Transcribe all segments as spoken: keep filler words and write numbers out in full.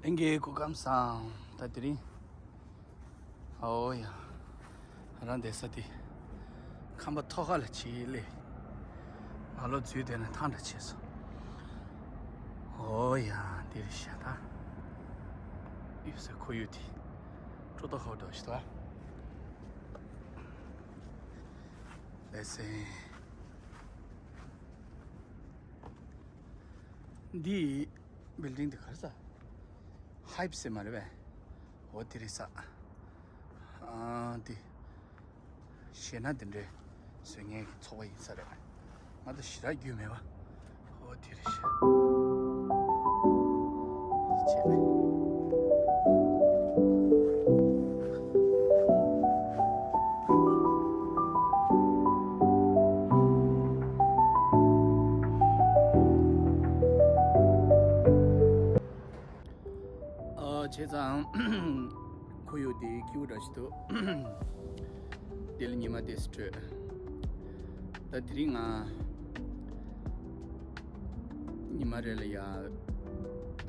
ལྷན་རྒྱས་སྐུ་ཁམས་བཟང་། ད་དེ་རིང་། ཨོ་ཡ། རང་བསྡད་ས་དེ། ཁང་པ་ཐོག་ཁ་ལ་ཕྱིན་སླེབས། ནང་ལོགས་འཛུལ་བསྡད་ན་ཐང་འདྲ་བྱས་སོང་། ཨོ་ཡ། འདིར་ཤ་ད། ཡོད་ས་ཁོར་ཡུག་དེ། སྤྲོ་ཏོ་ཁོ་འདྲ་ཞིག་ད། ལེ་སེ། འདི། བིལ་ཌིང་དེ་ག་རེ་ཟ། ཧའེབ་ཟེར་མ་རེད་པས། འོ་དེ་རེད་ས། ཨ་དེ། གཞས་སྣ་དེ་འདྲའི་བཟོ་མཁན་གྱི་ཚོགས་པ་ཡིན་ས་རེད། ང་ད་ཞེ་དྲག་རྒྱུས་མེད་པ། འོ་དེ་རེད་ཤག་དེ་བྱས་ནས། ཨ། བྱས་ཙང་། ཁོར་ཡུག་འདི་སྐྱིད་པོ་འདྲ་ཞིག་འདུག་འདི་ལ་ཉི་མ་དེ་སྤྲོད། ད་དེ་རིང་ང་། ཉི་མ་རེ་ལ་ཡ།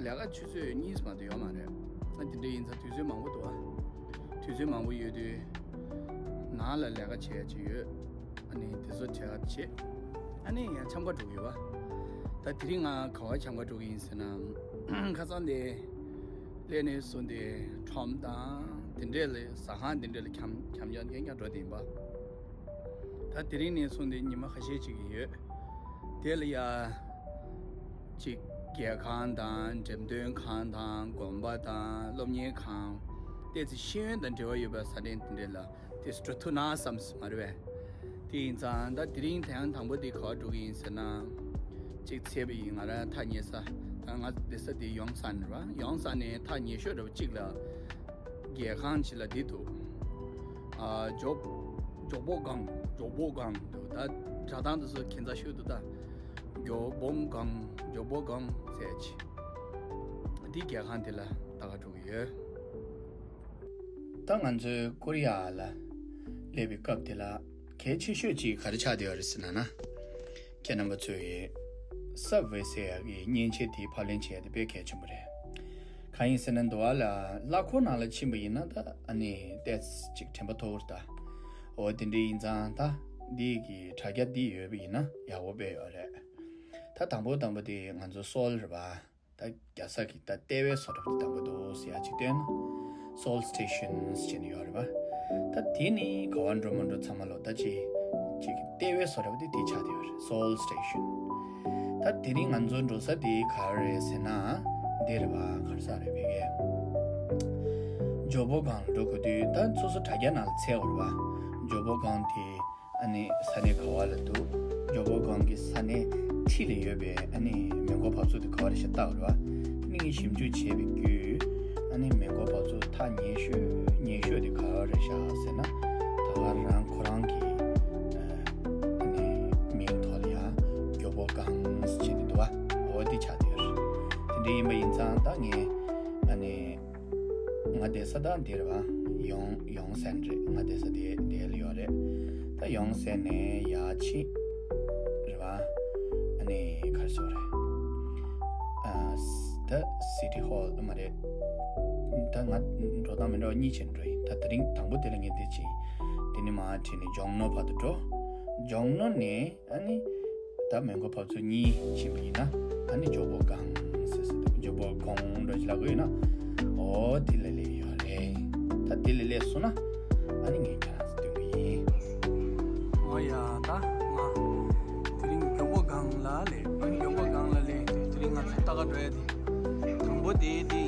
ལས་ཀ་ཆུ་ཚོད་གཉིས་མ་གཏོགས་ཡོད་མ་རེད། ཨ། དེ་འདྲ་ཡིན་ཙང་དུས་ཚོད་མང་པོ་འདུག་ཨ། དུས་ཚོད་མང་པོ་ཡོད་དུས། ནང་ལ་ལས་ཀ་བྱེད་ཡ་ཅིག་ཡོད། ཨ་ནི་དེ་ཚོ་བྱེད་ཡ་བྱེད། ཨ་ནི་ཡང་འཆམ་ག་འགྲོ་གི་ཡོད་པ། ད་དེ་རིང་ང་ག་བ་འཆམ་ག་འགྲོ་གི་ཡིན་ཟེར་ན། ཁ་སང་དེ། སླེབས་ནས་བཟུང་སྟེ་ཁྲོམ་དང་དེ་འདྲས་ལ་ཟ་ཁང་དེ་འདྲས་ལ་འཁྱམ་འཁྱམ་ཡག་འགན་ཀྱང་འགྲོ་བསྡད་ཡིན་པ། ད་དེ་རིང་ནས་བཟུང་སྟེ་ཉི་མ་ཁ་ཤས་ཅིག་ཡོད། དེ་ལ་ཡ། ཅིག་རྒྱལ་ཁང་དང་འགྲེམས་སྟོན་ཁང་དང་དགོན་པ་དང་སློབ་གཉེར་ཁང་། ཏོག་ཙམ་ཤེས་ཡོན་དང་འབྲེལ་བ་ཡོད་པའི་ས་གནས་དེ་འདྲས་ལ། དེ་འགྲོ་ཐུབ་ན་བསམ་སོང་མ་རེད་པས། དེ་ཡིན་ཙང་ད་དེ་རིང་དེ་ཡང་དང་པོ་དེ་ག་པར་འགྲོ་གི་ཡིན་ཟེར་ན། གཅིག་ཚེས་པ་ཡིན། ང་རང་ཐག་ཉེ་ས། ད་ང་བསྡད་ས་དེ་ཡོང་སན་རེད་པ། ཡོང་སན་ནས་ཐག་ཉེ་ཤོས་རེད་པ། གཅིག་ལ། རྒྱལ་ཁང་གཅིག་ལ་འདི་འདུག་ཨ། ཇོ། ཇོ་བོ་སྒང་། ཇོ་བོ་སྒང་འདུག་ད་སྒྲ་གདངས་དེ་ཚོ་ཁྱད་མཚར་ཤོས་འདུག་ད། ཇོ་བོ་སྒང་། ཇོ་བོ་སྒང་ཟེར་ཅིག་འདི་རྒྱལ་ཁང་དེ་ལ་ད་ག་འགྲོ་གི་ཡོད། ད་ང་ཚོའི་ཀོ་རི་ཡ་ལ་སླེབས་པའི་སྐབས་དེ་ལ་གལ་ཆེ་ཤོས་ཅིག་ག་རེ་ཆགས་བསྡད་ཡོད་རེད་ཟེར་ན་ན། ཁྱེད་རྣམ་པ་ཚོས་སབ་ཝེ་ཟེར་ཡག་གི་མཉེན་ཆས་དེ་ཕབ་ལེན་བྱེད་ཡག་དེ་དཔེ་གལ་ཆེན་པོ་རེད། གང་ཡིན་ཟེར་ན་འདི་བ་ལ་གླ་འཁོར་ནང་ལ་ཕྱིན་པ་ཡིན་ན་ད་ཨ་ནི་ཏོག་ཙམ་ཅིག་དྲན་པ་ཐོར་ད། འོ་དེ་འདྲ་ཡིན་ཙང་ད་འདི་གི་དྲ་རྒྱ་འདི་ཡོད་པ་ཡིན་ན་ཡག་པོ་དཔེ་ཡོད་རེད། ད་དང་པོ་དང་པོ་དེ་ང་ཚོ་སོལ་རེད་པ། ད་རྒྱལ་ས་གི་ད་ལྟེ་བའི་བཟོ་འདྲ་པོ་དེ་དང་པོ་འདུག་ཟེར་ཡ་ཅིག་བསྟན་ན། Seoul Stations་བྱས་ནས་ཡོད་རེད་པ། ད་དེ་ནི་ག་བ་འགྲོ་མ་འགྲོ་ཚང་མ་ལོ་ད་ཅིག་ཅིག་གི་ལྟེ་བའི་བཟོ་འདྲ་པོ་དེ་དེ་ཆགས་བསྡད་ཡོད་རེད། Seoul Station། ད་དེ་རིང་ང་ཚོ་འགྲོ་ས་དེ་ག་རེ་རེད་ཟེར་ན། འདི་རེད་པ། ག་རེ་ཟེར་རེད་པས་ཀྱེ། ཇོ་བོ་སྒང་ལ་འགྲོ་དགོས་དུས་ད་སོ་སོ་དྲ་རྒྱ་ནང་ལ་འཚོལ་དགོས་རེད་པ། ཇོ་བོ་སྒང་དེ། ཨ་ནི་ས་གནས་ག་བ་ལ་འདུག་ཇོ་བོ་སྒང་གི་ས་གནས་འཁྲིས་ལ་ཡོད་པའི་ཨ་ནི་མེ་འཁོར་བབས་ཚུགས་དེ་ག་བ་རེད་ཤག་བལྟ་དགོས་རེད་པ། ཨ་ནི་ངས་ཞིབ་འཇུག་བྱས་པའི་བརྒྱུད། ཨ་ནི་མེ་འཁོར་བབས་ཚུགས་ཐག་ཉེ་ཤོས་ཉེ་ཤོས་དེ་ག་བ་རེད་ཤག་ཟེར་ན། ད་ག་རང་ཁོ་རང་གི་ཨ་ནི་མིང་ཐོག་ལ་ཡ་ཇོ་བོ་སྒང་ཟེར་བྱས་ནས་འདུག་པ། འོ་དེ་ཆགས་བསྡད་ཡོད་རེད། དེ་འདྲ་ཡིན་པ་ཡིན་ཙང་ད་ངས་ཨ་ནི། ང་བསྡད་ས་ད་འདི་རེད་པ། ཡོང་ཡོང་སན་རེད། ང་བསྡད་ས་དེ་དེ་ལ་ཡོད་རེད། ད་ཡོང་སན་ནས་ཡར་ཕྱིན་རེད་པ། ཨ་ནི་ག་རེ་ཟེར་དགོས་རེད། ཨ། ད་City Hall་མ་རེད། ད་ང་འགྲོ་སྟངས་མི་འདྲ་བ་གཉིས་བྱས་ནས་འགྲོ་ཡིན། ད་དེ་རིང་དང་པོ་དེ་ལ་ངས་འདི་བྱས་ཡིན། དེ་ནས་མར་ཁྲིད་ནས་ཇོང་ནོ་བར་དུ་འགྲོ། ཇོང་ནོ་ནས། ཨ་ནི། ད་མེ་འཁོར་བབས་ཚུགས་གཉིས་ཕྱིན་པ་ཡིན་ན། ཨ་ནི་ཇོ་བོ་སྒང་ཟེར་ཟེར་འདུག་ཇོ་བོ་སྒང་འདྲ་ཞིག་ལབ་དགོས་ཡོད་ན། འོ་དེ་ལ་སླེབས་ཡོད་རེད། ད་དེ་ལ་སླེབས་སོང་ན། ཨ་ནི་ངས་ཁྱེད་རང་ཚོ་སྟོན་གི་ཡིན། འོ་ཡ། ད་ང་དེ་རིང་ཇོ་བོ་སྒང་ལ་སླེབས། ཨ་ནི་ཇོ་བོ་སྒང་ལ་སླེབས་དེ་རིང་ང་ཚོ་ལྟ་ག་འགྲོ་ཡ་དེ། དང་པོ་དེ་དེ་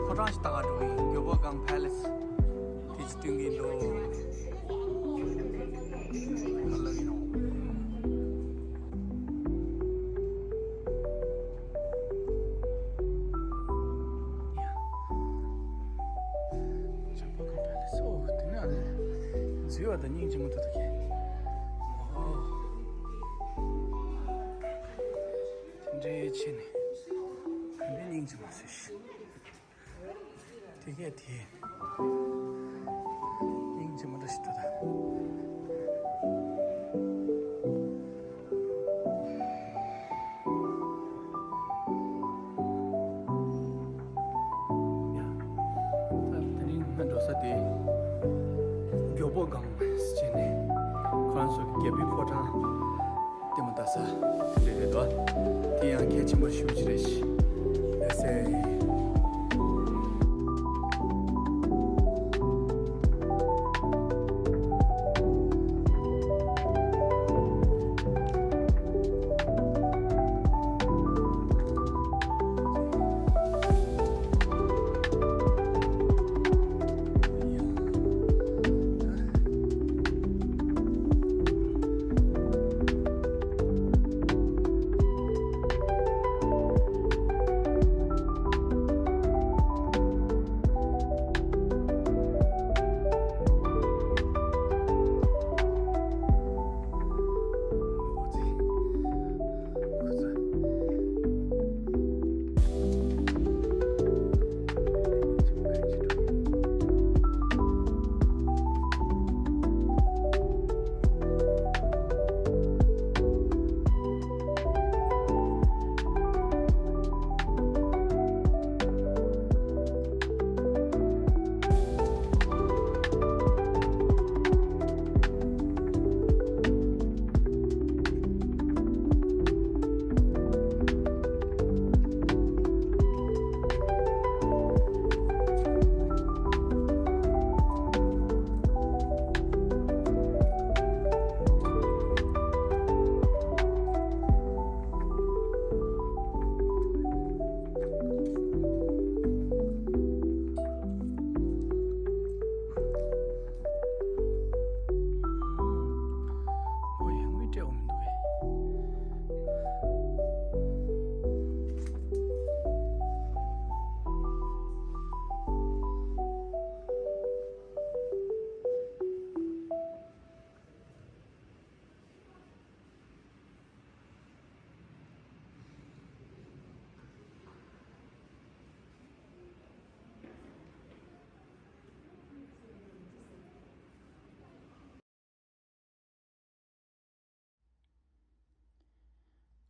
ཕོ་བྲང་ཞིག་ལྟ་ག་འགྲོ་གི་ཡིན། ཇོ་བོ་སྒང་Palace་དེ་ཅིག་སྟོན་གི་འདུག་འཛུལ་བ་དང་སྙིང་རྗེ་མོ་ཐུག་ཐུག་གི། དེ་འདྲའི་ཆེ་ནས། དེ་འདྲའི་སྙིང་རྗེ་མོ་ཟེར་ཞིག་དེ་གས་དེ། སྙིང་རྗེ་མོ་འདྲ་ཞིག་འདུག་ད། ས་དེ་མགྱོགས་པོ་སྒང་ཟེར་ནས་ཁོ་རང་ཚོ་གི་རྒྱལ་པོའི་ཕོ་བྲང་ལྟད་མོ་ལྟ་ས་དེ་འདྲ་རེད་དོ། དེ་ཡང་གལ་ཆེན་པོ་ཞེ་པོ་ཅིག་རེད་ཤག་ཨེ་སེ།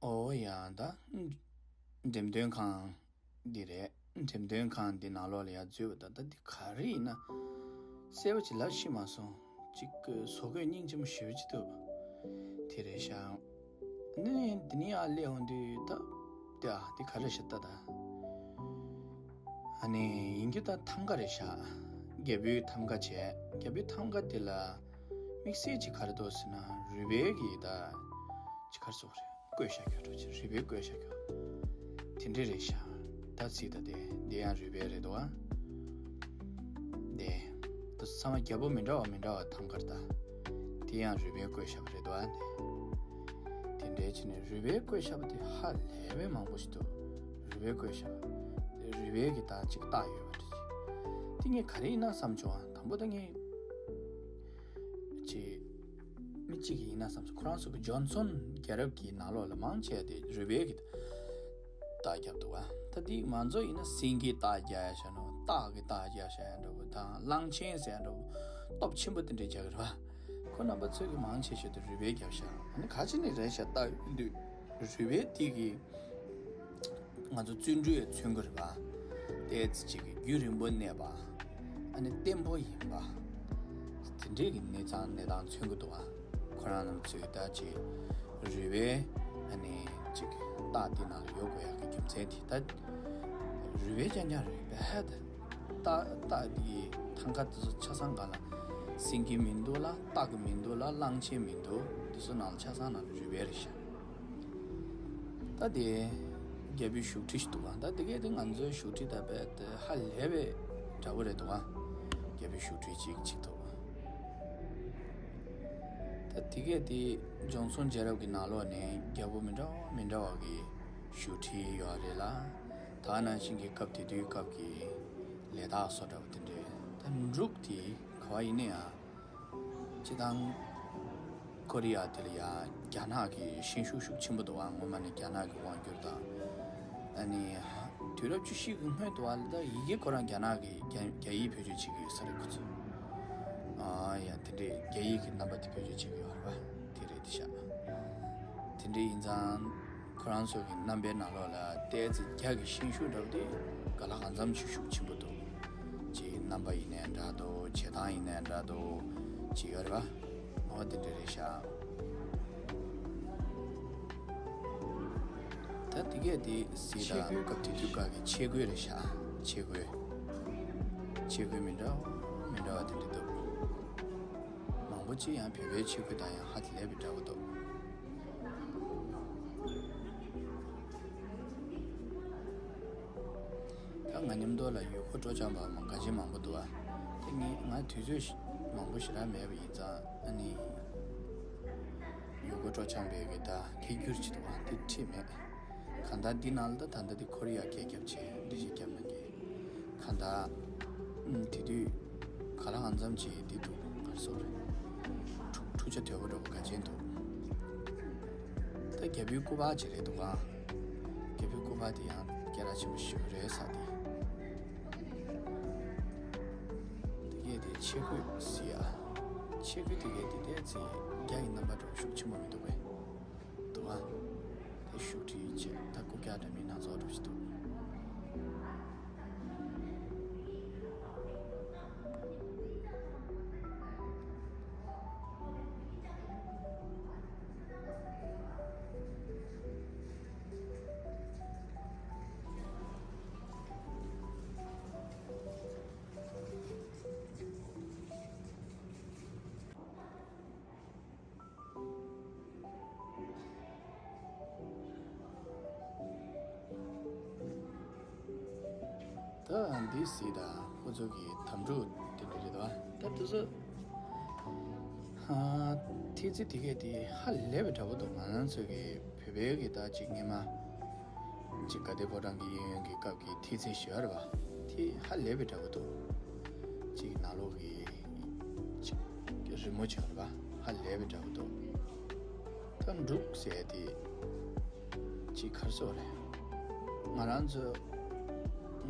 ཨོ་ཡ་ད། འགྲེམས་སྟོན་ཁང་འདི་རེད། འགྲེམས་སྟོན་ཁང་འདི་ནང་ལོགས་ལ་ཡར་འཛུལ་བ་ད་ལྟ་འདི་ག་རེ་ཡིན་ན། གསལ་པོ་ཅིག་ལབ་ཤེས་མ་སོང་། ཅིག་བཟོ་བཀོད་སྙིང་རྗེ་མོ་ཞེ་པོ་ཅིག་འདུག་དེ་རེད་ཤག་ནི་འདི་ནས་ཡར་སླེབས་འོང་དུས་ད། དེ་ཨ་དེ་ག་རེ་ཤག་ལྟ་ད། ཨ་ནི་ཡིན་རྒྱུ་ད་ཐང་ག་རེད་ཤག་རྒྱལ་པོའི་ཐང་ག་བྱས། རྒྱལ་པོའི་ཐང་ག་དེ་ལ་དམིགས་བསལ་ཅིག་ག་རེ་འདུག་ཟེར་ན། རུས་སྦལ་གྱི་ད་ཅིག་ག་རེ་ཟེར་དགོས་རེད། བརྐོས་བཞག་རྒྱུ་འདྲ་ཅིག་རུས་སྦལ་བརྐོས་བཞག་རྒྱུ་དེ་འདྲ་རེད་ཤག་ད་གཟིགས་ད་དེ་འདི་ཡང་རུས་སྦལ་རེད་འདུག་ཨ། དེ་ད་ཚང་མ་རྒྱལ་པོ་མི་འདྲ་བ་མི་འདྲ་བ་ཐང་ག་རེད་ད། དེ་ཡང་རུས་སྦལ་བརྐོས་བཞག་པ་རེད་འདུག་ཨ། དེ་དེ་འདྲའི་ཆ་ནས་རུས་སྦལ་བརྐོས་བཞག་པ་དེ་ཧ་ལས་པའི་མང་པོ་ཞིག་འདུག་རུས་སྦལ་བརྐོས་བཞག་རུས་སྦལ་གྱི་ད་ཅིག་བཏགས་ཡོད་པ་རེད། དེ་ངས་ག་རེ་ཡིན་ན་བསམ་བྱུང་ཨ། དང་པོ་ད་ངས་ཅིག་མི་གཅིག་གིས་ཡིན་ན་བསམ་སོང་། ཁོ་རང་ཚོ་གི་ཇོན་སོན་རྒྱལ་རབས་ཀྱི་ནང་ལོགས་ལ་མང་ཆེ་བ་དེ་རུས་སྦལ་གྱི་རྟགས་རྒྱབ་འདུག་ག་ད་དེ་མང་ཚོ་ཡིན་ན་སེང་གེའི་རྟགས་རྒྱག་ཡ་བྱས་ནོ། སྟག་གི་རྟགས་རྒྱག་བྱ་ཡ་འདྲ་པོ་དང་། གླང་ཆེན་ཟེར་ཡ་འདྲ་པོ་སྟོབས་ཆེན་པོ་དེ་འདྲའི་རྒྱག་གི་རེད་པ། ཁོ་རྣམ་པ་ཚོས་ཀྱི་མང་ཆེ་ཤོས་དེ་རུས་སྦལ་རྒྱབ་ཤག་ཨ་ནི་ག་ཅི་ནས་རེད་ཤག་ལྟ་ཡོང་དུས། རུས་སྦལ་དེ་གི་ང་ཚོ་བརྩོན་འགྲུས་མཚོན་གྱི་རེད་པ། ཏོག་ཙམ་ཅིག་གི་རྒྱུན་རིང་པོ་གནས་པ། ཨ་ནི་བརྟན་པོ་ཡིན་པ། དེ་འདྲའི་གི་གནས་ཚང་གནས་སྟངས་མཚོན་གྱི་འདུག་ག་ཁོ་རང་རྣམས་ཚོས་ད་ཅིག་རུས་སྦལ་ཨ་ནི་ཅིག་རྟགས་དེ་ནང་ལ་ཡོད་དགོས་ཡག་གི་རྒྱུ་མཚན་དེ་ད་རུས་སྦལ་རྐྱང་རྐྱང་རེད་པས། ད་རྟགས་དེ་ཐང་ག་དེ་ཚོ་ཆ་ཚང་སྒང་ལ་སེང་གེ་མི་འདུག་ལ། སྟག་གི་མི་འདུག་ལ། གླང་ཆེན་མི་འདུག་དེ་ཚོ་ནང་ལ་ཆ་ཚང་ནང་ལ་རུས་སྦལ་རེད་ཤག་ད་དེ་རྒྱལ་པོའི་བཞུགས་ཁྲི་ཞིག་འདུག་ག་ད་དེ་གས་དེ་ང་ཚོའི་བཞུགས་ཁྲི་ད་རྦད་དེ་ཧ་ལས་པའི་འདྲ་པོ་རེད་འདུག་ག་རྒྱལ་པོའི་བཞུགས་ཁྲི་གཅིག་གཅིག་འདུག་ད་དེ་གས་དེ་ཇོན་སོན་རྒྱལ་རབས་ཀྱི་ནང་ལོགས་ནས་རྒྱལ་པོ་མི་འདྲ་བ་མི་འདྲ་བ་གི་བཞུགས་ཁྲི་ཡོད་རེད་ལ། ད་ནང་བཞིན་གྱི་སྐབས་དེ་དུས་སྐབས་ཀྱི་ལས་རྟགས་བཟོ་འདྲ་པོ་དེ་འདྲས། ད་འབྲུག་དེ་ག་བ་ཡིན་ན་ཡང་། སྤྱིར་བཏང་ཀོ་རི་ཡ་དེ་ལ་ཡང་རྒྱ་ནག་གི་ཤན་ཤུགས་ཤུགས་ཆེན་པོ་འདུག་ག་སྔོན་མ་ནས་རྒྱ་ནག་གི་དབང་བསྒྱུར་དང་། ཨ་ནི་དུས་རབས་བཅུ་བཞི་གི་སྔོན་དུ་བ་ལ་ད་ཡི་གེ་ཁོ་རང་རྒྱ་ནག་གི་རྒྱ་རྒྱ་ཡིག་བེད་སྤྱོད་བྱེད་ཀྱི་ཡོད་ས་རེད་ཁོ་ཚོས། ཨ་ཡ་དེ་འདྲས་རྒྱ་ཡིག་གི་རྣམ་པ་དེ་བེད་སྤྱོད་བྱེད་ཀྱི་ཡོད་རེད་པ། དེ་རེད་དེ་ཤག་དེ་འདྲས་ཡིན་ཙང་། ཁོ་རང་ཚོ་གི་རྣམ་པའི་ནང་ལོགས་ལ་ཏོག་ཙམ་རྒྱ་གི་ཤན་ཤུགས་འདྲ་པོ་དེ་ག་ལ་གང་འཚམ་ཞིག་ཤུགས་ཆེན་པོ་འདུག་ཅེས་ རྣམ་པ་ཡིན་ནའི་འདྲ་འདུག་བྱེད་སྟངས་ཡིན་ནའི་འདྲ་འདུག་ཅིག་ཡོད་རེད་པ། འོ་དེ་འདྲ་རེད་ཤག་ད་དེ་གས་དེ་གཟིགས་དང་། ཆས་གོས། སྐབས་དེ་དུས་སྐབས་ཀྱི་ཆས་གོས་རེད་ཤག་ཆས་གོས། ཆས་གོས་མི་འདྲ་བ་མི་འདྲ་བ་དེ་འདྲ་འདུག་མང་པོ་ཅིག་ཡང་བོད་པའི་ཆས་གོས་དང་ཡང་ཧ་ཅང་ལས་པའི་འདྲ་བོ་འདུག་ད་ང་མཉམ་དུ་ལ་ཡུལ་སྐོར་སྤྲོ་འཆམ་པ་མང་ག་ཅིག་མང་པོ་འདུག་ཨ། དེ་ངས་ང་དུས་ཚོད་མང་པོ་ཞེ་དྲག་མེད་པ་ཡིན་ཙང་ཨ་ནི། ཡུལ་སྐོར་སྤྲོ་འཆམ་པའི་གི་ད་སྐད་སྒྱུར་བྱེད་དུ་བ་དེ་ཁྲིད་མེད། གང་ལྟར་འདི་ནང་ལ་ད་ད་ལྟ་འདི་ཁོ་རེ་ཡ་སྐད་རྒྱབ་བྱས་འདི་ཞིག་རྒྱབ་ན་གི། གང་ལྟར་ཨུམ་དེ་དུས་ག་ལ་གང་འཚམ་བྱས་འདི་འདུག་ག་རེ་ཟེར་རེད། འཁྲུག་འཁྲུག་ཆ་དོད་པོ་འདྲ་པོ་ག་ཅན་འདུག་ད་རྒྱལ་པོའི་སྐུ་པར་ཅིག་རེད་འདུག་ག་རྒྱལ་པོའི་སྐུ་པར་དེ་ཡང་སྐད་གྲགས་ཆེན་པོ་ཞིག་རེད་ས་དེ། དེ་གས་དེ་ཆས་གོས་ཟེར་ཡ། ཆས་གོས་དེ་གས་དེ་དེ་ཚེ་རྒྱ་ཡི་རྣམ་པ་འདྲ་པོ་ཤུགས་ཆེན་པོ་མི་འདུག་པས། འདུག་ཨ། དེ་ཤུགས་དྲིལ་བྱས་ད་རྐུབ་བཀྱག་འདྲ་མིན་སྣ་ཚོགས་འདྲ་པོ་ཞིག་འདུག་ད་འདི་གཟིགས་དང་། ཁོ་ཚོ་གི་དམ་ཕྲུག་དེ་འདྲ་རེད་དོ། ད་དེ་ཚོ་ཨ་ཐིག་ཚེ་དེ་གས་དེ་ཧ་ལས་པའི་འདྲ་པོ་འདུག་ང་རང་ཚོ་གི་བོད་པའི་གི་ད་ཅིག་སྔས་མ་ཅིག་དགའ་ལྡན་ཕོ་བྲང་གི་གཡས་གཡོན་གྱི་སྐབས་ཀྱི་ཐིག་ཚེ་ཞུ་བ་རེད་པ། དེ་ཧ་ལས་པའི་འདྲ་པོ་འདུག་ཅིག་ནང་ལོགས་ཀྱི་ཅིག་རི་མོ་བྱས་པ་རེད་པ། ཧ་ལས་པའི་འདྲ་པོ་འདུག་ད་འབྲུག་ཟེར་དེ་ཅིག་ག་རེ་ཟེར་རེད། ང་རང་ཚོ་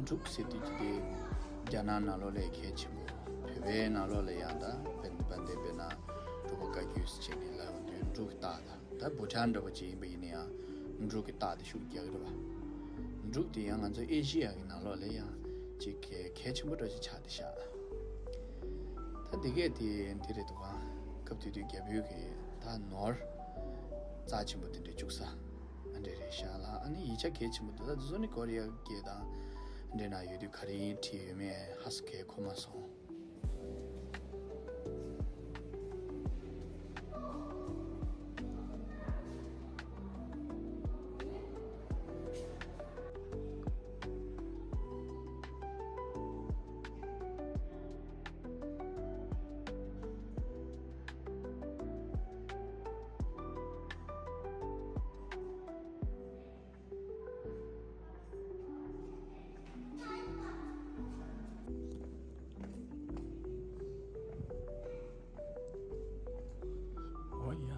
འབྲུག་ཟེར་དུས་ཀྱི་དེ་རྒྱ་ནག་ནང་ལོགས་ལ་གལ་ཆེན་པོ། བོད་པའི་ནང་ལོགས་ལ་ཡང་ད་བན་བན་དེ་བོད་ནང་འབྲུག་པ་བཀའ་བརྒྱུད་ཟེར་བྱས་ནས་ལབ་ཡོང་དུས་འབྲུག་གི་རྟགས་དང་། ད་བྷུ་ཊན་འདྲ་པོ་ཅིག་ཡིན་པ་ཡིན་ན་ཡང་འབྲུག་གི་རྟགས་དེ་ཤུགས་རྒྱག་གི་རེད་པ། འབྲུག་དེ་ཡང་ང་ཚོ་ཨེ་ཤི་ཡ་གི་ནང་ལོགས་ལ་ཡང་ཅིག་གལ་གལ་ཆེན་པོ་འདྲ་ཅིག་ཆགས་བསྡད་ཤག་ད་འདི་གས་དེ་འདི་རེད་འདུག་ག་སྐབས་དེ་དུས་རྒྱལ་པོའི་གི་ད་ནོར་རྩ་ཆེན་པོ་དེ་འདྲ་བཅུག་ས་ཨ་འདྲ་རེད་ཤག་ལ། ཨ་ནི་ཡིག་ཆ་གལ་ཆེན་པོ་འདུག་ད་དེ་ཚོ་ནི་ཀོ་རི་ཡ་སྐད་དང་འདྲ་ན་ཡོད་དུས་ག་རེ་བྲིས་ཡོད་མེད་ཧ་སུ་གལ་གོ་མ་སོང་། འོ་ཡ་ད།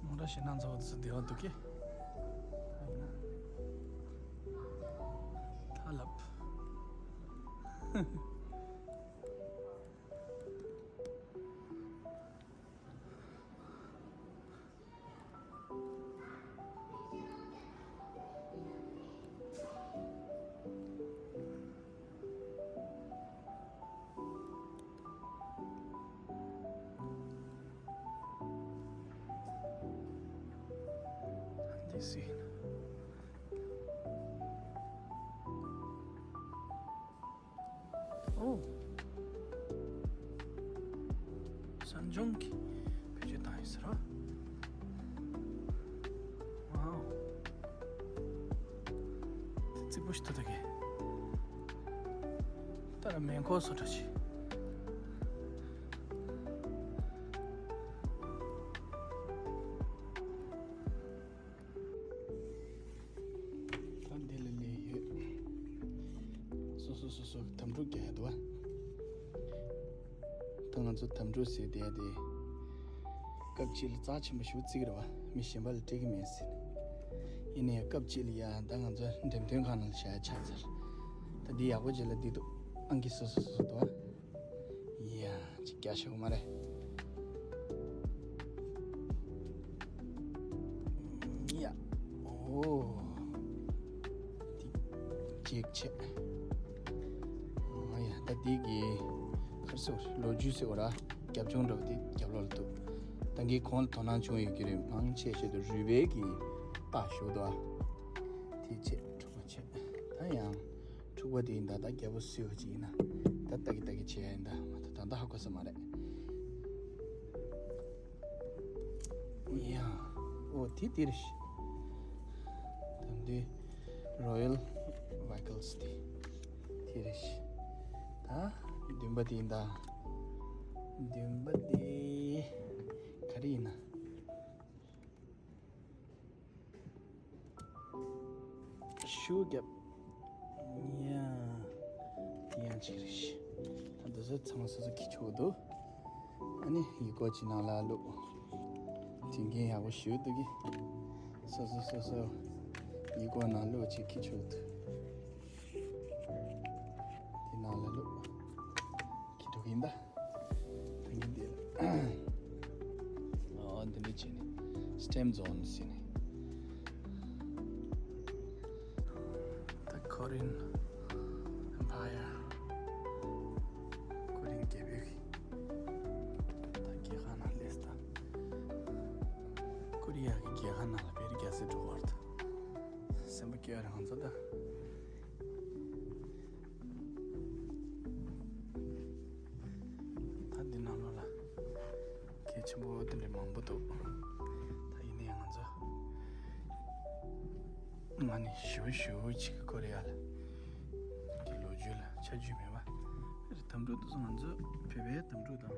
མོ་ཊ་ཞེ་ན་ཚོ་ཚོ་བདེ་བ་འདུག་གི། ད་ལབ། This is ཨོ། གསན་སྦྱོང་གི་བེད་སྤྱོད་བཏང་ཡོད་ཟེར་རོ། ཝའོ། དེ་རྩིག་པོ་ཞིག་ཐུག་ད་གི། ད་ར་མེ་འཁོར་བཟོ་འདྲ་ཞིག་ད་འདི་ལ་སླེབས་ཡོད། སོ་སོ་སོ་སོ་དམ་ཕྲུག་རྒྱག་ཡ་འདུག་བ། ད་ང་ཚོ་དམ་ཕྲུག་ཟེར་བསྡད་དེ། སྐབས་གཅིག་ལ་རྩ་ཆེན་པོ་ཞེ་པོ་བརྩི་གི་རེད་བ། མི་གཞན་པ་ལ་སྤྲད་ཀྱི་མེད་ཟེར་ནས། ཡིན་ནའི་སྐབས་གཅིག་ལ་ཡ་ད་ང་ཚོ་འགྲེམས་སྟོན་ཁང་ནང་ལ་བཞག་ཡ་ཆགས་ཚར། ད་འདི་ཡག་པོ་ཅིག་ལ་འདི་འདུག་ཨང་ཀི་སོ་སོ་སོ་སོ་འདུག་བ། ཡ། ཅིག་རྒྱག་ཤོག་མ་རེད། ཡ། ཨོ། ཅིག་ཅིག་བྱས། ཨ་ཡ། འདི་གི་ག་རེ་ཟེར་བ་རེད། ལོ་རྒྱུས་ཟེར་བ་ར་རྒྱབ་ལྗོངས་འདྲ་བོ་དེ་རྒྱབ་ལོགས་ལ་འདུག་ད་གིན་གོང་ལ་དོ་སྣང་བྱུང་ཡོད་ཀྱི་རེད། མང་ཆེ་ཤོས་དེ་རུས་སྦལ་གྱི་རྟགས་བཞུགས་འདུག་ཨ། དེ་བྱས་འཁྲུག་པ་བྱས། ད་ཡང་འཁྲུག་པ་དེ་ཡིན་ད། ད་རྒྱལ་པོ་སུ་ཡོད་ཅིག་ཡིན་ན་ད་ལྟ་གི་ལྟ་གི་བྱས་ཡིན་ད། མ་ད་ད་ལྟ་ཧ་གོ་ས་མ་རེད། ཡ། ཨོ་དེ་དེ་རེད་ཤག་ད་འདི་Royal Vehicles དེ་དེ་རེད་ཤག་ད་བདུན་པ་དེ་ཡིན་ད། བདུན་པ་དེ་ག་རེ་ཡིན་ན། ཤུ་རྒྱབ། ཡ། དེ་ཡང་གཅིག་རེད་ཤག་ད་འདི་ཚོ་ཚང་མ་སོ་སོ་འཁྱེར་ཆོག་གི་འདུག་ཨ་ནི་ཡིག་སྐོགས་ཅིག་ནང་ལ་བླུགས། དྲན་རྒྱུན་ཡག་པོ་ཞེ་པོ་འདུག་གི། སོ་སོ་སོ་སོ་ཡིག་སྐོགས་ནང་བླུགས་བྱས་འཁྱེར་ཆོག་གི་འདུག་དེ་ནང་ལ་བླུགས། འཁྱེར་འགྲོ་གི་ཡིན་ད། ད་གིན་འདི་ལ། ཨོ་འདི་འདྲ་བྱས་ནས་Stamp Zone ཟེར་ནས། The Korean Empire. ཀོ་རི་ཡན་རྒྱལ་པོའི་ད་རྒྱལ་ཁང་ནང་སླེབས་ད། ཀོ་རི་ཡ་གི་རྒྱལ་ཁང་ནང་ལ་བེ་རི་རྒྱག་སའི་འགྲོ་བར་ད། སེམས་པ་སྐྱོ་རེད་ང་ཚོ་ད། ད་འདི་ནང་ལོགས་ལ་གལ་ཆེན་པོ་དེ་འདྲ་མང་པོ་འདུག་ད་ཡིན་ནའི་ང་ཚོ་ང་ནི་ཞུ་ཞུ་ཅིག་ཀོ་རི་ཡ་ལ་གི་ལོ་རྒྱུས་ལ་ཆ་རྒྱུས་མེད་པ་རེད། དམ་ཕྲུག་དེ་ཚོ་ང་ཚོ་བོད་པའི་དམ་ཕྲུག་དང་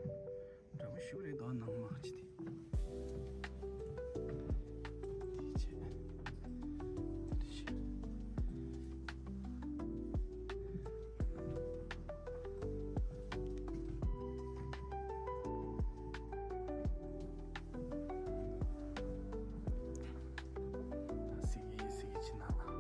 འདྲ་པོ་ཞིག་རེད་འདུག་ནང་མ་ཅི་དེ། དེ་བྱས། དེ་བྱས། གཟིགས་ཡིན་གཟིགས་ཡིན་ཕྱི་ནང་།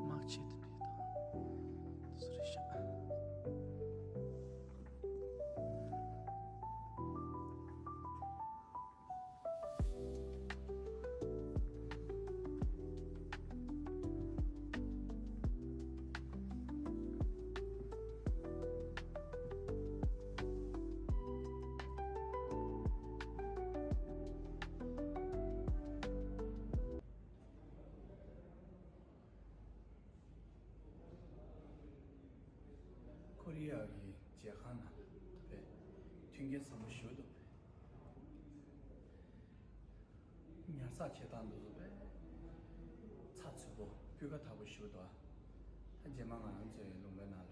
དམག་ཆས་དེ་འདྲ་དང་། དེ་ཚོ་རེད་ཤག་ཁོ་རི་ཡ་གི་མཇལ་ཁང་ནང་ལ་དཔེ་མཐུན་རྐྱེན་བཟང་པོ་ཞེ་པོ་འདུག་ཉར་ཚགས་བྱེད་སྟངས་འདི་ཚོ་དཔེ་ཚགས་ཚུད་པོ་སྤུས་ཀ་དག་པོ་ཞེ་པོ་འདུག་ཨ། རྗེས་མ་ང་རང་ཚོའི་ལུང་པའི་ནང་ལ་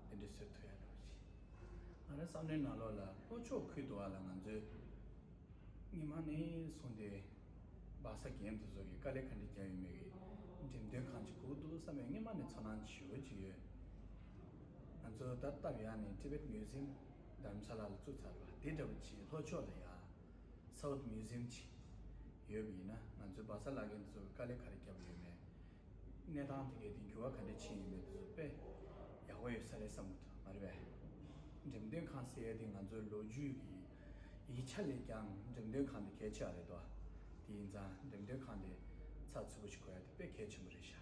འདི་འདྲ་བཟོ་ཐུབ་ཡ་འདྲ་བོ་ཞིག་ང་རང་བསམ་བློའི་ནང་ལོགས་ལ་ལྷོ་ཕྱོགས་ཁུལ་དུ་བ་ལ་ང་ཚོའི་སྔོན་མ་ནས་བཟུང་སྟེ་སྦག་ས་རྒན་དེ་ཚོ་གིས་དཀའ་ལས་ག་འདྲ་བརྒྱབ་ཡོད་མེད་ཀྱི་འགྲེམས་སྟོན་ཁང་ཅིག་དགོས་འདུག་བསམ་པའི་སྔོན་མ་ནས་ཚོར་སྣང་ཞེ་པོ་ཅིག་ཡོད། ང་ཚོ་ད་ལྟ་ཡང་ནས་Tibet Museum དྷ་རམ་ས་ལ་ལ་བཙུགས་ཚར་བ་དེ་འདྲ་བོ་ཅིག་ལྷོ་ཕྱོགས་ལ་ཡ་South Museum ཅིག་ཡོད་པ་ཡིན་ན་ང་ཚོའི་སྦག་ས་ལ་རྒན་དེ་ཚོ་གིས་དཀའ་ལས་ག་རེ་བརྒྱབ་ཡོད་མེད། གནས་སྟངས་དེ་གའི་དེ་འགྱུར་བ་ག་འདྲ་ཕྱིན་ཡོད་མེད་དེ་ཚོ་དཔེ་ཡག་པོ་ཡོད་ས་རེད་བསམ་གྱི་འདུག་མ་རེད་པས། འགྲེམས་སྟོན་ཁང་ཟེར་ཡ་དེ་ང་ཚོའི་ལོ་རྒྱུས་ཀྱི་ཡིག་ཆ་ལས་ཀྱང་འགྲེམས་སྟོན་ཁང་དེ་གལ་ཆེ་བ་རེད་དོ། དེ་ཡིན་ཙང་འགྲེམས་སྟོན་ཁང་དེ་ཚགས་ཚུད་པོ་ཞིག་དགོས་ཡ་དེ་དཔེ་གལ་ཆེན་པོ་རེད་ཤག་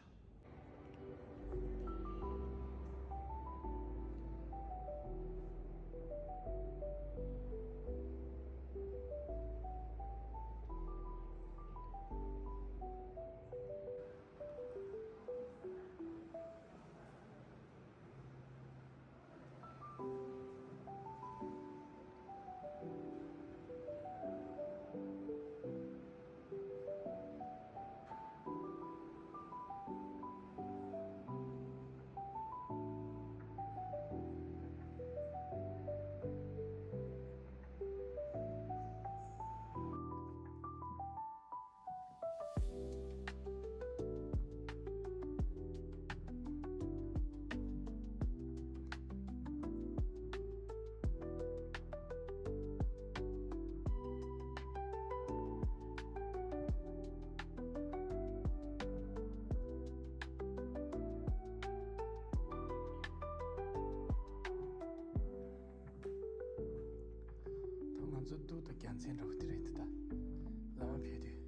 སྟུག་དང་རྒྱལ་མཚན་འདྲ་བོ་དེ་རེད་དེ། ད་ལམ་མ་ཕེབས་དུས།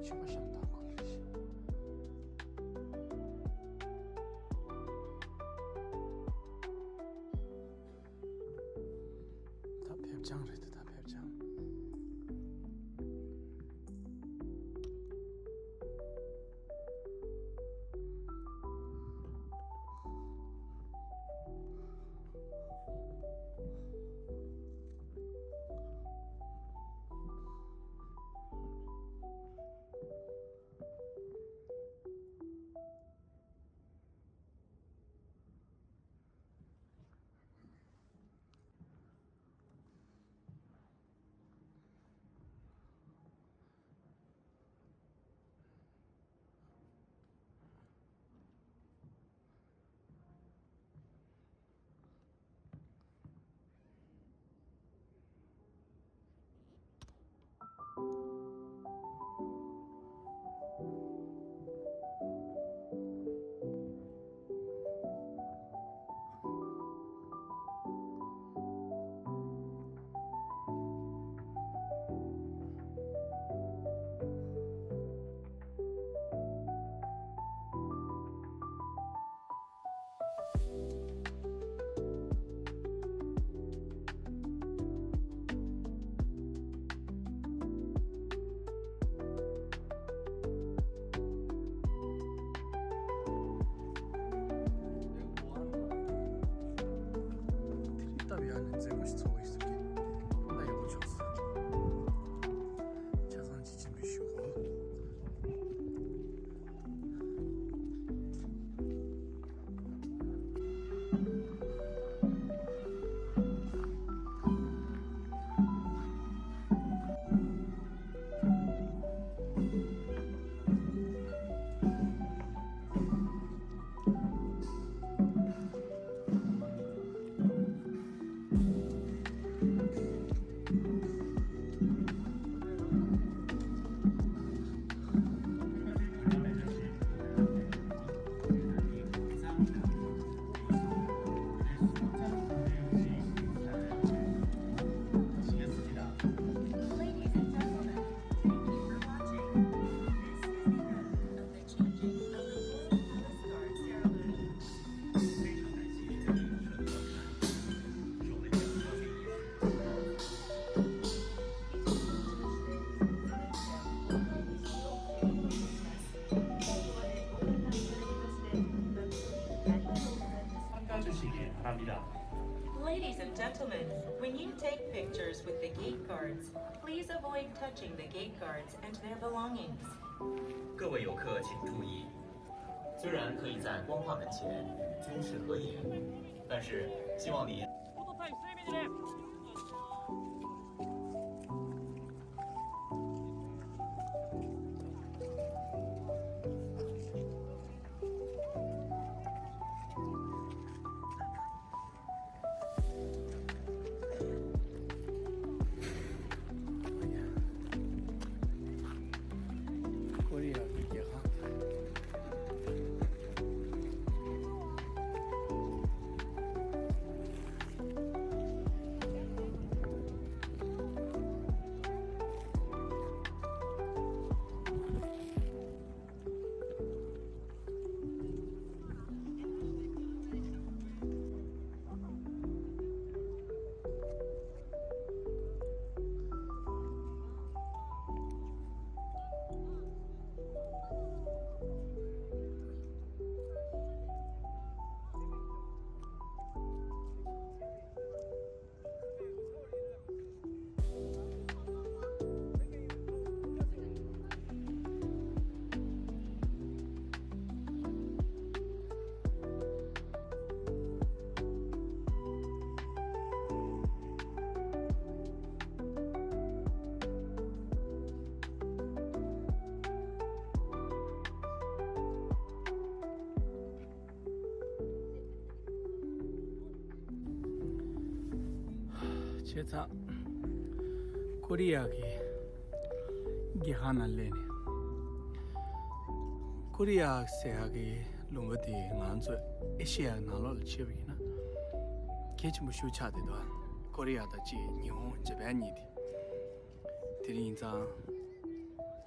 ཆོས་པ་ཤམ་ཐང་ཁོ་རེད། ད་ཕེབས་རྐྱང་རེད་དེ། ད་ཕེབས་རྐྱང་། སྟབས་ཡག་ནས་མཛེས་པོ་ཞིག་ཚོར་བ་ཞིག་སོང་གི། ད་ཡག་པོ་བྱུང་སོང་། ཆ་ཚང་ཅིག་ཆེན་པོ་ཞུ་གོ། Ladies and gentlemen, thank you for watching. This is the end of the changing of the Royal Palace Guard ceremony. Ladies and gentlemen, when you take pictures with the gate guards, please avoid touching the gate guards and their belongings. 各位游客请注意，虽然可以在光化门前监视合影，但是希望您 ཀོ་རི་ཡ་གི་རྒྱལ་ཁང་། བྱས་ཙང་། ཀོ་རི་ཡ་གི་རྒྱལ་ཁང་ནང་སླེབས་ནས། ཀོ་རི་ཡ་ཟེར་ཡག་གི་ལུང་པ་དེ་ང་ཚོ་ཨེ་ཤེ་ཡ་ནང་ལོགས་ལ་ཕྱེ་བ་ཡིན་ན་གལ་ཆེན་པོ་ཞིག་ཆགས་བསྡད་འདུག་ཀོ་རི་ཡ་དང་གཅིག་ཉི་ཧོང་ཇ་པན་གཉིས་དེ། དེ་རིང་ཡིན་ཙང་།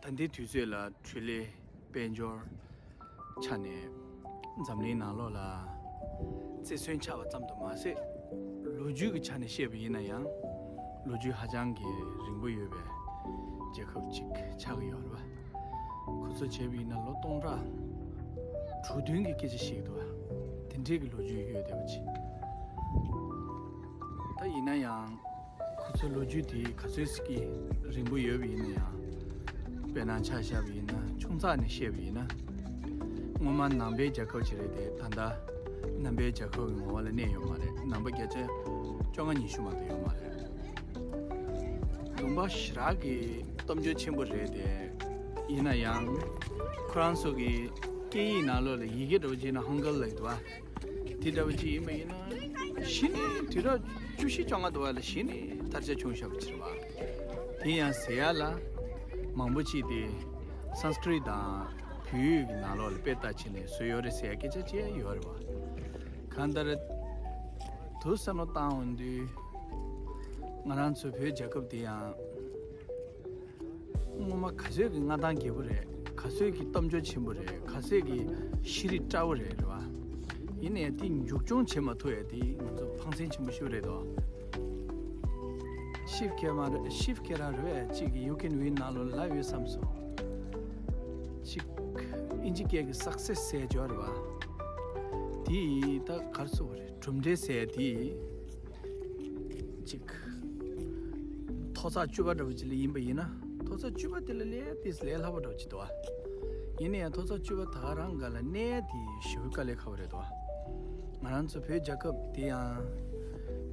ད་ལྟའི་དུས་ཚོད་ལ་འཕྲུལ་ལས་དཔལ་འབྱོར་ཆ་ནས་འཛམ་གླིང་ནང་ལོགས་ལ་རྩེར་སོན་ཆགས་པ་ཙམ་དུ་མ་ཟད། ལོ་རྒྱུས་ཀྱི་ཆ་ནས་བཤད་པ་ཡིན་ན་ཡང་། ལོ་རྒྱུས་ཧ་ཅང་གི་རིང་པོ་ཡོད་པའི་རྒྱལ་ཁབ་ཅིག་ཆགས་ཀྱི་ཡོད་རེད་པ། ཁོ་ཚོ་བྱས་པ་ཡིན་ན་ལོ་སྟོང་ཕྲག་དྲུག་བདུན་གྱི་སྐད་ཆ་བཤད་ཀྱི་འདུག་པ། དེ་འདྲའི་གི་ལོ་རྒྱུས་ཡོད་བསྡད་པ་ཅིག་ད་ཡིན་ན་ཡང་། ཁོ་ཚོའི་ལོ་རྒྱུས་དེ་ག་ཚོད་ཅིག་རིང་པོ་ཡོད་པ་ཡིན་ན་ཡང་། དཔེར་ན་ཆ་བཞག་པ་ཡིན་ན། ཆུང་ཙག་ནས་བཤད་པ་ཡིན་ན། སྔོན་མ་ནང་པའི་རྒྱལ་ཁབ་ཅིག་རེད་དེ། ད་ལྟ་ནང་པའི་རྒྱལ་ཁབ་ཀྱི་ངོ་བོ་ལ་གནས་ཡོད་མ་རེད། ནང་པ་བརྒྱ་ཆ་བཅོ་ལྔ་ཉི་ཤུ་མ་གཏོགས་ཡོད་མ་རེད། ལུང་པ་ཞེ་དྲག་གི་སྟོབས་འབྱོར་ཆེན་པོ་རེད་དེ། ཡིན་ན་ཡང་། ཁོ་རང་ཚོ་གི་སྐད་ཡིག་ནང་ལོགས་ལ་ཡི་གེ་འདྲ་པོ་ཅིག་ཡིན་ན་ཧང་གལ་ལབ་ཀྱི་འདུག་པ། དེ་འདྲ་པོ་ཅིག་ཡིན་པ་ཡིན་ན། གཞི་ནས་དུས་རབས་བཅུ་བཞི་བཅོ་ལྔ་དུ་བ་ལ་གཞི་ནས་དར་ཆ་བྱུང་བཞག་པ་ཅིག་རེད་པ། དེ་ཡང་ཟེར་ཡག་ལ་མང་པོ་ཅིག་དེ་སཾ་སྐྲྀཏ་དང་བོད་ཡིག་གི་ནང་ལོགས་ལ་དཔེ་ལྟ་བྱས་ནས་བཟོས་ཡོད་རེད་ཟེར་ཡག་སྐད་ཆ་ཅིག་ཡོད་རེད་པ། གང་ལྟར་དུ་བསམ་བློ་བཏང་འོང་དུས། ང་རང་ཚོ་བོད་རྒྱལ་ཁབ་དེ་ཡང་། སྔོན་མ་ག་ཚོད་ཀྱི་མངའ་ཐང་རྒྱས་པོ་རེད། ག་ཚོད་ཀྱི་སྟོབས་འབྱོར་ཆེན་པོ་རེད། ག་ཚོད་ཀྱི་ཤེས་རིག་བཀྲ་བོ་རེད། རེད་པ། ཡིན་ནའི་དེ་མཇུག་སྐྱོང་བྱེད་མ་ཐུབ་ཡག་དེ་ང་ཚོ་ཕངས་སེམས་ཆེན་པོ་ཞིག་རེད་དོ། ཤིབ་ཁེ་མ་རེད། ཤིབ་ཁེ་ར་རེད་པས། གཅིག་གི་You Can Win ནང་ལོགས་ལབ་ཡོད་བསམ་སོང་། གཅིག་ཨིན་ཇི་སྐད་ཀྱི་སག་སེ་སི་ཟེར་ཡག་རེད་པ། དེ་ད་ག་རེ་ཟེར་དགོས་རེད། གྲུབ་འབྲས་ཟེར་ཡག་དེ། གཅིག་ཐོག་བརྩེགས་བཅུ་པ་འདྲ་པོ་ཅིག་ལ་ཡིན་པ་ཡིན་ན། ཐོག་བརྩེགས་བཅུ་པ་དེ་ལ་ལས་དེ་ལས་སླ་པོ་འདྲ་པོ་ཅིག་འདུག་པ། ཡིན་ན་ཡང་ཐོག་བརྩེགས་བཅུ་པ་ད་ག་རང་སྒང་ལ་གནས་དེ་ཞེ་པོ་དཀའ་ལས་ཁག་པོ་རེད་འདུག་པ། ང་རང་ཚོ་བོད་རྒྱལ་ཁབ་དེ་ཡང་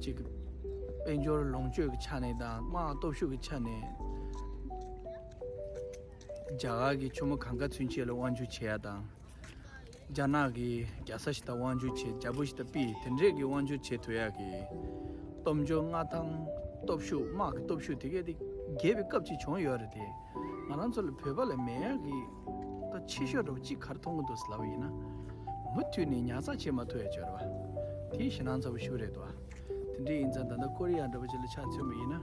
གཅིག་དཔལ་འབྱོར་ལོངས་སྤྱོད་ཀྱི་ཆ་ནས་དང་། དམག་སྟོབས་ཤུགས་ཀྱི་ཆ་ནས་རྒྱ་གར་གྱི་ཆུ་མོ་གངྒཱ་ཚུན་ཆད་ལ་དབང་སྒྱུར་བྱེད་ཡག་དང་། རྒྱ་ནག་གིས་རྒྱལ་ས་ཞིག་ད་དབང་སྒྱུར་བྱེད། རྒྱལ་པོ་ཞིག་ད་ཕུད། དེ་འདྲས་ཀྱི་དབང་སྒྱུར་བྱེད་ཐུབ་ཡག་གི་སྟོབས་འབྱོར་མངའ་ཐང་། སྟོབས་ཤུགས། དམག་གི་སྟོབས་ཤུགས་དེ་གས་དེ་རྒྱས་པའི་སྐབས་ཅིག་བྱུང་ཡོད་རེད་དེ། ང་རང་ཚོ་ལ་བོད་པ་ལ་མེད་ཡག་གི་ད་ཆེ་ཤོས་འདྲ་པོ་ཅིག་ག་རེ་མཐོང་གི་འདུག་ཟེར་ལབ་པ་ཡིན་ན། མུ་མཐུད་ནས་ཉར་ཚགས་བྱེད་མ་ཐུབ་ཡག་ཅིག་ཡོད་རེད་པ། དེ་ཞེད་སྣང་ཚ་པོ་ཞིག་རེད་དོ། དེ་འདྲས་ཡིན་ཙང་ད་ལྟ་ཀོ་རི་ཡ་འདྲ་པོ་ཅིག་ལ་ཆ་མཚོན་པ་ཡིན་ན།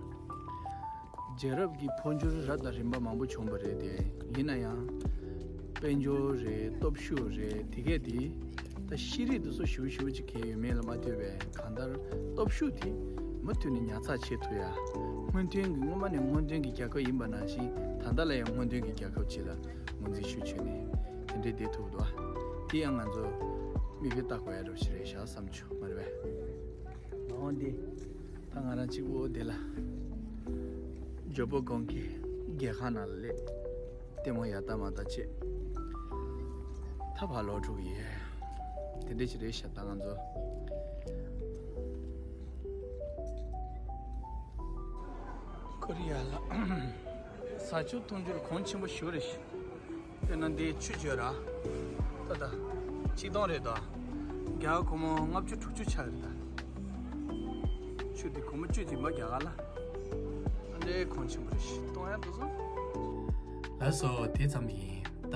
རྒྱལ་རབས་ཀྱི་འཕོ་འགྱུར་རབ་དང་རིམ་པ་མང་པོ་བྱུང་བ་རེད་དེ། ཡིན་ན་ཡང་དཔལ་འབྱོར་རེད། སྟོབས་ཤུགས་རེད། དེ་གས་དེ་ད་ཤེས་རིག་དེ་ཚོ་ཞེ་པོ་ཞེ་པོ་ཅིག་གལ་ཡོད་མེད་ལ་མ་ལྟོས་པའི། གང་ལྟར་སྟོབས་ཤུགས་དེ་མུ་མཐུད་ནས་ཉར་ཚགས་བྱེད་ཐུབ་ཡག་སྔོན་ཐོན་གྱི། སྔོན་མ་ནས་སྔོན་ཐོན་གྱི་རྒྱལ་ཁབ་ཡིན་པ་ནང་བཞིན། ད་ལྟ་ལ་ཡང་སྔོན་ཐོན་གྱི་རྒྱལ་ཁབ་ཅིག་ལ་ངོས་འཛིན་ཞུ་བྱས་ནས་དེ་འདྲས་བསྡད་ཐུབ་འདུག་པ། དེ་ཡང་ང་ཚོ་མིག་དཔེ་བལྟ་དགོས་ཡག་འདྲ་པོ་ཞིག་རེད་ཤག་བསམ་བྱུང་། མ་རེད་པས། མ་འོངས་འདི། ད་ང་རང་གཅིག་པོ་འདི་ལ། ཇོ་བོ་སྒང་གི་རྒྱལ་ཁང་ནང་ལ་སླེབས། ལྟད་མོ་ཡར་ལྟ་མར་ལྟ་བྱས། ད་ཕར་ལོག་འགྲོ་གི་ཡོད། དེ་འདྲས་ཅིག་རེད་ཤག་ད་ང་ཚོ། ཀོ་རི་ཡ་ལ་བཟའ་ཆུ་འཐུང་རྒྱུ་ལ་གོང་ཆེན་པོ་ཞེ་པོ་རེད་ཤག་དཔེར་ན་འདི་ཆུ་བརྗོད་ར། ད་ད། ཆིག་སྟོང་རེད་དོ། རྒྱ་གར་སྒོར་མོ་ལྔ་བཅུ་དྲུག་ཅུ་ཆགས་རེད་ད། ཆུ་འདི་སྒོར་མོ་བཅུ་ཅིག་མ་རྒྱ་གར་ལ། ཨ་འདྲའི་གོང་ཆེན་པོ་རེད་ཤག་གཏོང་ཡག་འདུག་སོང་། ལགས་སོ། དེ་ཙམ་ཡིན། ད་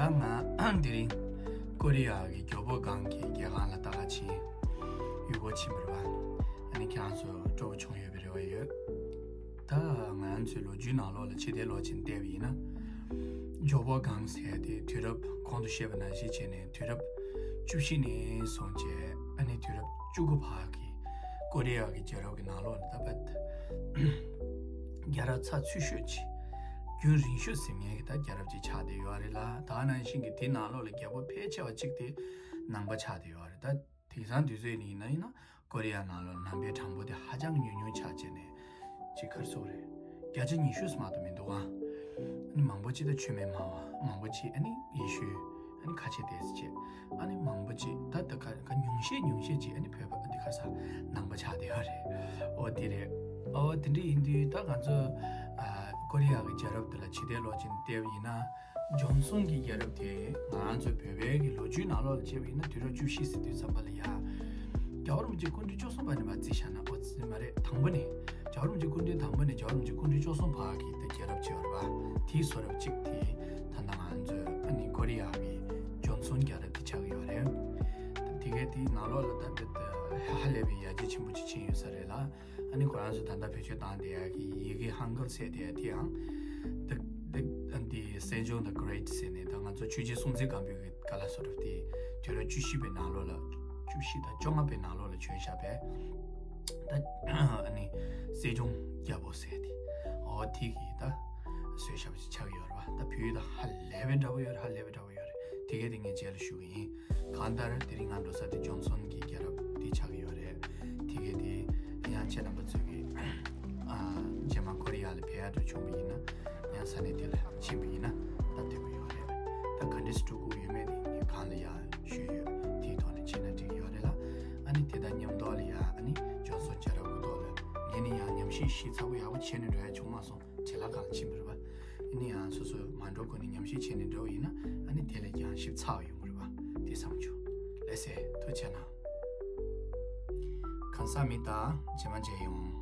ང་དེ་རིང་ཀོ་རི་ཡ་གི་ཇོ་བོ་སྒང་གི་རྒྱལ་ཁང་ལ་ལྟ་ག་ཕྱིན། ཡུལ་སྐོར་ཕྱིན་པ་རེད་པ། ཨ་ནི་ཁྱེད་རང་ཚོ་སྤྲོ་པོ་བྱུང་ཡོད་པའི་རེ་བ་ཡོད། ད་ང་རང་ཚོའི་ལོ་རྒྱུས་ནང་ལོགས་ལ་ཕྱི་བལྟས་ལོག་ཕྱིན་བལྟས་པ་ཡིན་ན། ཇོ་བོ་སྒང་ཟེར་ཡག་དེ་དུས་རབས་གོང་དུ་བཤད་པ་ནང་བཞིན་བྱས་ནས་དུས་རབས་བཅུ་བཞི་ནས་བཟུང་བྱས། ཨ་ནི་དུས་རབས་བཅུ་དགུ་བར་གྱི་ཀོ་རི་ཡ་གི་རྒྱལ་རབས་ཀྱི་ནང་ལོགས་ལ་ད་བར་རྒྱལ་རབས་ཚགས་ཚུད་ཤོས་ཅིག་རྒྱུན་རིང་ཤོས་ཟེར་མཁན་གྱི་ད་རྒྱལ་རབས་ཅིག་ཆགས་བསྡད་ཡོད་རེད་ལ། ད་ནང་བཞིན་གྱི་དེ་ནང་ལོགས་ལ་རྒྱལ་པོ་ཕལ་ཆེ་བ་གཅིག་དེ་ནང་པ་ཆགས་བསྡད་ཡོད་རེད་ད། དེང་སང་དུས་ཚོད་ནས་ཡིན་ན་ཡིན་ན། ཀོ་རི་ཡ་ནང་ལ་ནང་པའི་གྲངས་འབོར་དེ་ཧ་ཅང་ཉུང་ཉུང་ཆགས་བྱས་ནས་ཅིག་ག་རེ་ཟེར་དགོས་རེད། བརྒྱ་ཆ་ཉི་ཤུ་ཙམ་མ་གཏོགས་མི་འདུག་ཨ། ཨ་ནི་མང་པོ་ཅིག་ད་ཆོས་མེད་སྨྲ་བ། མང་པོ་ཅིག་ཨ་ནི་ཡེ་ཤུ། ཨ་ནི་ཁ་ཆེ་དེ་ཟེར་བྱས། ཨ་ནི་མང་པོ་ཅིག་ད་ད་ག་ག་ཉུང་ཤས་ཉུང་ཤས་ཅིག་ཨ་ནི་བོད་པ་འདི་ག་ས་ནང་པ་ཆགས་བསྡད་ཡོད་རེད། ཨོ་དེ་རེད། ཨོ་དེ་འདྲ་ཡིན་དུས་ད་ང་ཚོ་ཨ་ཀོ་རི་ཡ་གི་རྒྱལ་རབས་དེ་ལ་ཕྱི་བལྟས་ལོག་ཕྱིན་བལྟས་པ་ཡིན་ན། ཇོན་སོན་གྱི་རྒྱལ་རབས་དེ་ང་རང་ཚོའི་བོད་པའི་གི་ལོ་རྒྱུས་ནང་ལོགས་ལ་བྱས་པ་ཡིན་ན་དུས་རབས་བཅུ་བཞི་ཟེར་དུས་ཙམ་པ་ལ་ཡ། རྒྱལ་བ་རིན་པོ་ཆེ་སྐུ་ཕྲེང་བཅུ་གསུམ་པ་ནས་མར་བརྩིས་བཞག་ན། ཨོ་ཙི་མ་རེད། དང་པོ་ནས་ རྒྱལ་བ་རིན་པོ་ཆེ་སྐུ་ཕྲེང་དང་པོ་ནས་རྒྱལ་བ་རིན་པོ་ཆེ་སྐུ་ཕྲེང་བཅུ་གསུམ་བར་གྱི་ད་རྒྱལ་རབས་ཅིག་ཡོད་རེད་པ། དེའི་བཟོ་འདྲ་གཅིག་དེ་ད་ལྟ་ང་ཚོའི་ཨ་ནི་ཀོ་རི་ཡ་གི་ཇོན་སོན་རྒྱལ་རབས་དེ་ཆགས་ཀྱི་ཡོད་རེད། ད་དེ་གའི་དེའི་ནང་ལོགས་ལ་ད་ད་ད་ཧ་ལས་པའི་ཡར་རྒྱས་ཆེན་པོ་ཅིག་ཕྱིན་ཡོད་ས་རེད་ལ། ཨ་ནི་ཁོ་རང་ཚོ་ད་ལྟ་བེད་སྤྱོད་བཏང་བསྡད་ཡག་གི་ཡི་གེ་ཧན་གལ་ཟེར་བསྡད་ཡག་དེའང་། ད་ད་དེ་སེ་ཇོང་ད་གྷི་རེ་ཊི་ཟེར་ནས་ད་ང་ཚོ་ཆོས་རྒྱལ་སྲོང་བཙན་སྒམ་པོའི་གི་ཀ་ལ་བཟོ་འདྲ་དེ་དུས་རབས་བཅུ་བཞི་པའི་ནང་ལོགས་ལ། བཅུ་བཞི་དང་བཅོ་ལྔ་པའི་ནང་ལོགས་ལ་བྱོན་བཞག་པས། ད་ཨ་ནི་སེ་ཇོང་རྒྱལ་པོ་ཟེར་དེ། འོ་དེ་གི་ད་བཟོས་བཞག་པ་ཅིག་ཆགས་ཀྱི་ཡོད་རེད་པ། ད་བོད་ཡིག་དང་ཧ་ལས་པའི་འདྲ་པོ་ཡོད་རེད། ཧ་ལས་པའི་འདྲ་པོ་ཡོད་རེད། དེ་གས་དེ་ངས་རྗེས་ལ་ཞུ་གི་ཡིན། གང་ལྟར་དེ་རིང་ང་འགྲོ་ས་དེ་ཇོན་སོན་གྱི་རྒྱལ་རབས་དེ་ཆགས་ཀྱི་ཡོད་རེད། དེ་གས་དེ་ཡང་ཁྱེད་རྣམ་པ་ཚོས་ཀྱི་ཨ་རྗེས་མ་ཀོ་རི་ཡ་ལ་ཕེབས་ཡག་འདྲ་བྱུང་བ་ཡིན་ན། ཡང་ས་གནས་དེ་ལ་ཕྱིན་པ་ཡིན་ན་སྟབས་བདེ་པོ་ཡོད་རེད། ད་ག་འདྲས་སེ་འགྲོ་དགོས་ཡོད་མེད་དེ་ངས་གོང་ལ་ཡང་ཞུས་ཡོད། དེའི་ཐོག་ནས་ཕྱིན་ན་འགྲིག་གི་ཡོད་རེད་ལ། ཨ་ནི་དེ་དང་མཉམ་དུ་ལ་ཡང་ཨ་ནི་ཇོན་སོན་རྒྱལ་རབས་ཀྱི་ཐོག་ལ་ངས་ནི་ཡང་ཉམས་ཞིབ་ཞིབ་ཚགས་པོ་ཡག་པོ་བྱས་ནས་འགྲོ་ཡག་བྱུང་མ་སོང་། བྲེལ་བ་གང་ཕྱིན་པ་རེད་པ། ཨ་ནི་ཡང་སོ་སོ་མ་འགྲོ་གོང་ནས་ཉམས་ཞིབ་བྱས་ནས་འགྲོ་བ་ཡིན་ན་ཨ་ནི་དེ་ལས་ཀྱང་ཞིབ་ཚགས་ཡོང་གི་རེད་པ། དེ་བསམ་བྱུང་། ལགས་སེ། ཐུགས་རྗེ་གནང་། གང་ཟག་མི་དང་རྗེས་མ་མཇལ་ཡོང་།